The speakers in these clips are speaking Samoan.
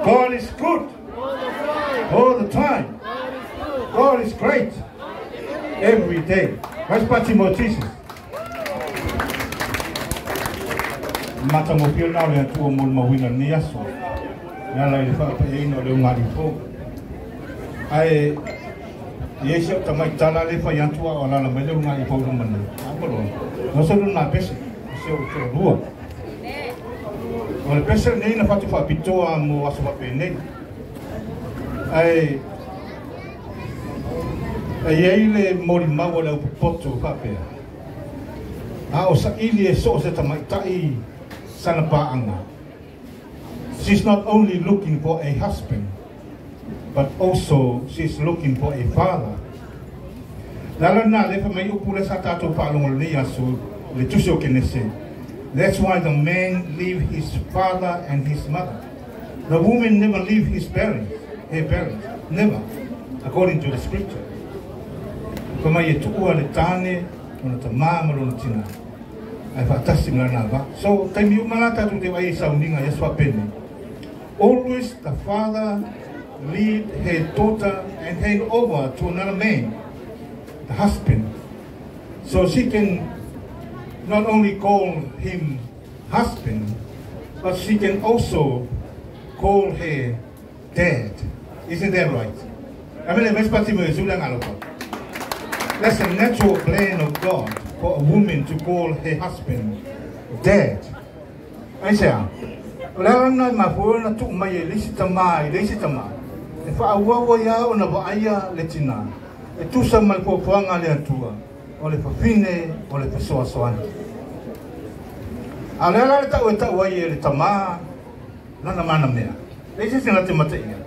God is good. All the time. God is great. Every day. Vai. Mata mo pio nao le atua mo le mauina ni aso. Nala i le whaapaeina o le ungari fō. Ae, i esi au tamai tala le whai antua o lala mai le ungari fō no manu. Amalo. No se luna pese, se o tō rua. O le pese nei na whatu whaapitoa mo aso wape nei. Ae, ai ei le mori maua le upupoto whaapea. A o sa ili e so se tamai tai sana pa'anga. She's not only looking for a husband, but also she's looking for a father. Lala na le fa mai upu le sa tātou whaalongo le aso le tusi o kenese. That's why the man leave his father and his mother. The woman never leave his parents, her parents, never, according to the scripture. Fa mai e tuua le tāne, ona ta mā ma lona tina. Ai whaatasi ngā nā va. So, taimi umala tātou te wai e sauninga i aswa pene. Always the father lead her daughter and hand over to another man, the husband. So she can not only call him husband, but she can also call her dad. Isn't that right? I mean, that's a natural plan of God for a woman to call her husband dad. I say, wala na mafuona tu mai le sita mai le sita mai. E fa awawa ia ona vaia le tina. E tusa mai fofoanga le atua. O le fafine o le fesoasoani. A le ala le tau e tau ai e le tama lana mana mea. Le se sina te mate ia.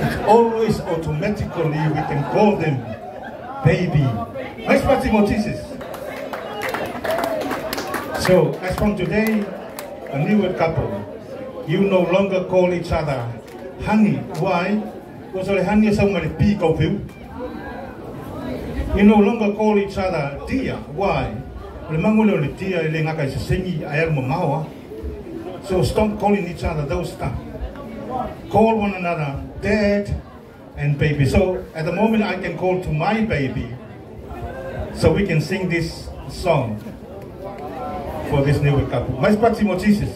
It's always automatically we can call them baby. Nice party more Jesus. So, as from today, a new couple, you no longer call each other honey. Why? Because the honey is somewhere peak of you. You no longer call each other dear. Why? So stop calling each other those stuff. Call one another dad and baby. So at the moment I can call to my baby, so we can sing this song for this new couple. Mais próximo Jesus.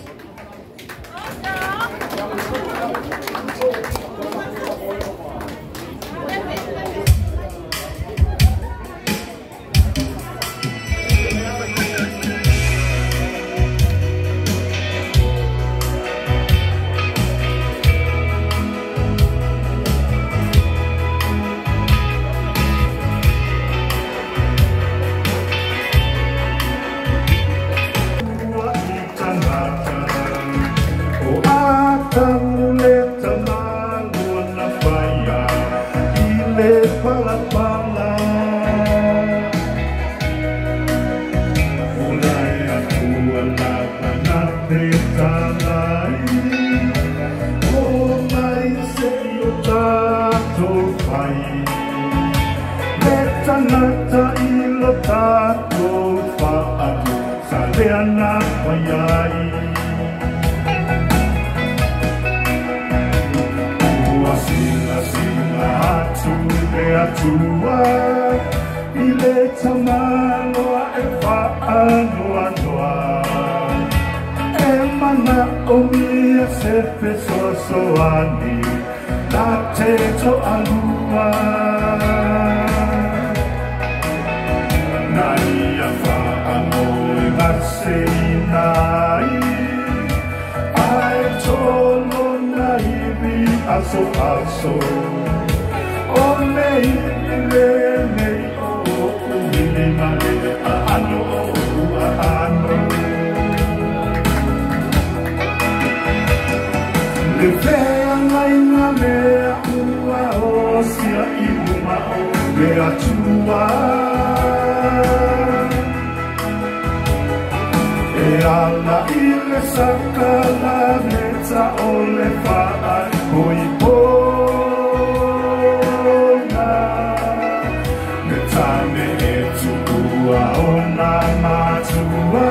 Matua,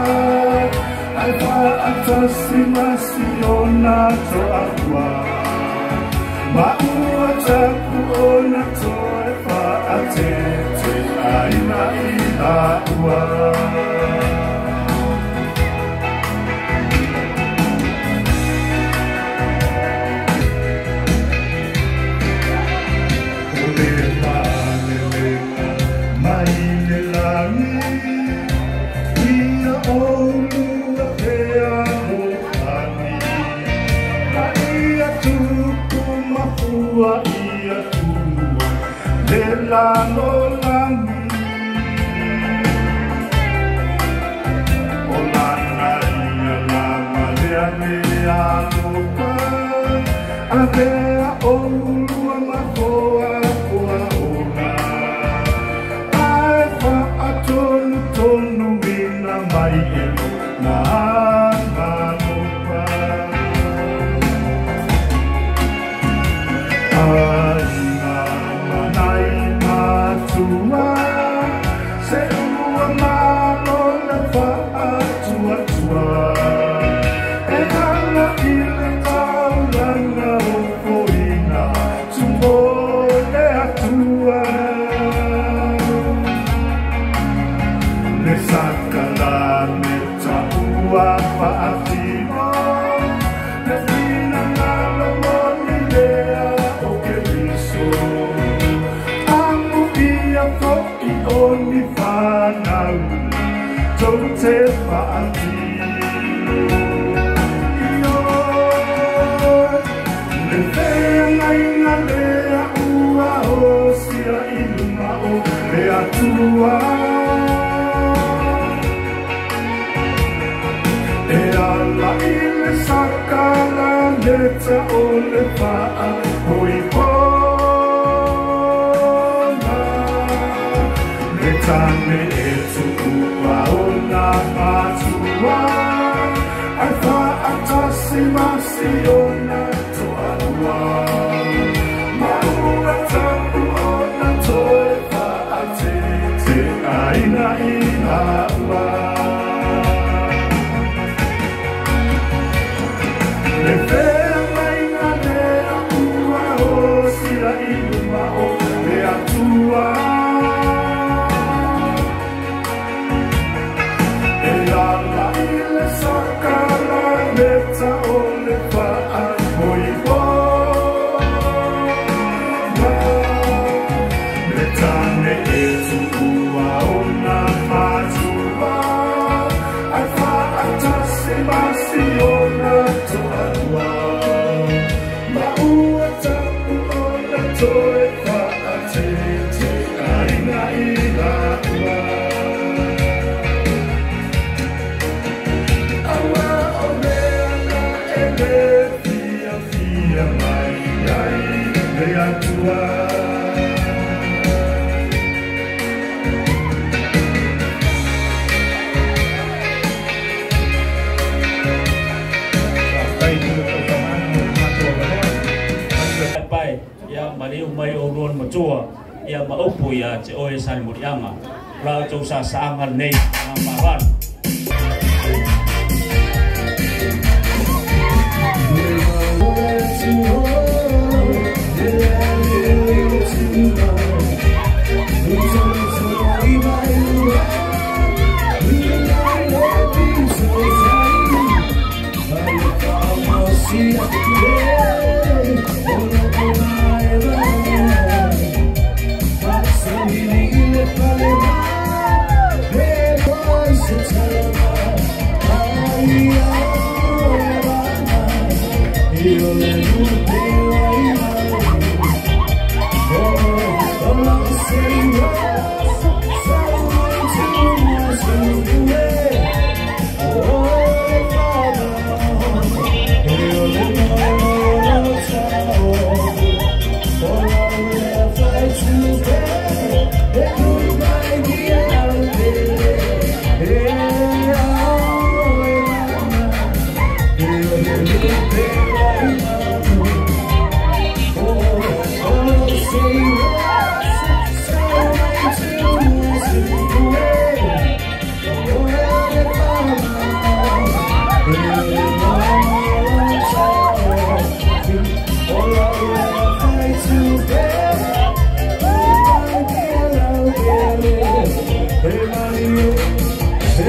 ai fa atasi masi o ona toʻalua ma ua tapu ona toe faateteʻaina i laua. O le malelega mai le lagi ia oulua fealofani ma ia tupu mafua ia tumua le lalolagi. O lana ia lava lea le alofa avea oulua mafoafoa ona ae faatonutonuina mai e lona alofa. Aiga ma nai matua se ua malo le faatuatua e ala i le taulaga ofoina tumo le Atua. Le sakalameta ua faatino le finagalo moni lea o Keriso amuia foʻi o ni fanau tou te faatino. Ioe le feagaiga lea ua osia i luma o le Atua e ala i le sakalameta o le faafoifona. Le tane e tuua ona matua ae faatasi ma siona toalua ma ua tapu ona toe faateteʻaina i laua. Le feagaiga lea ua osia i luma o le Atua e ala i le sakalameta o le faafoifona. Le tane e tuua ona matua ae faatasi ma siona toalua ma ua tapu ona toe faateteʻaina i laua. Aua o mea na e le fiafia mai ai le Atua. Faafetai i le tautamanu mo le matou avanoa. Pae ia maliu mai o luan matua ia ma upu ia te oe sali murianga la tou sa saanga nei nga mawanu. E